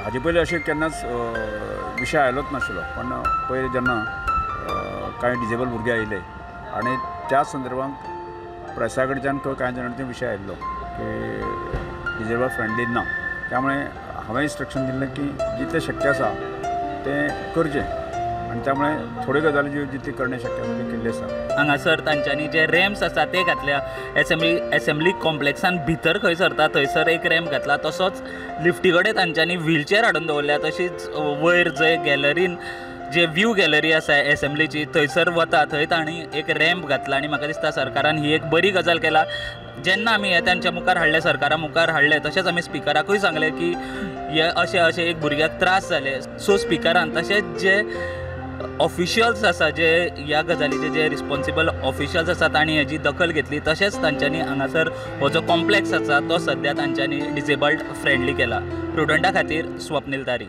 हाजे पयलीं अशें केन्नाच विशय आयलोच नाशिल्लो, पण पयर जेन्ना कांय डिजेबल भुरगे आयिल्ले आनी त्या संदर्भात प्रेसा कडच्यान किंवा कांय जाणांनी ते विशय आयिल्लो की डिजेबल फ्रेंडली ना, त्यामुळे हांवें इन्स्ट्रक्शन दिल्लें की जितलें शक्य आसा तें करचें आनी त्यामुळे थोड्यो गजाली ज्यो जितली करणे शक्य आसा त्यो केल्ल्यो आसा. हांगासर तांच्यांनी जे रॅम्प्स आसा ते घातल्या. एसेंब्ली कॉम्प्लेक्सान भितर खंय सरता थंयसर एक रॅम्प घातला, तसोच लिफ्टी कडेन तांच्यांनी व्हीलचेअर हाडून दवरल्या. तशीच वयर जंय गॅलरीन जे व्यू गॅलरी आसा एसेंब्लीची थंयसर वता थंय तांणी एक रॅम्प घातला आनी म्हाका दिसता सरकारान ही एक बरी गजाल केला. जेन्ना आमी हें तांच्या मुखार हाडलें, सरकारा मुखार हाडलें, तशेंच आमी स्पिकराकूय सांगलें की हे अशें अशें एक भुरग्याक त्रास जाले. सो स्पिकरान तशेंच जे ऑफिशियल्स आसा, जे ह्या गजालीचे जे रिस्पॉन्सिबल ऑफिशियल्स आसा तांणी हेजी दखल घेतली. तशेंच तांच्यांनी हांगासर हो जो कॉम्प्लेक्स आसा तो सद्या तांच्यांनी डिजेबल्ड फ्रेंडली केला. प्रुडंटा खातीर स्वप्नील तारी.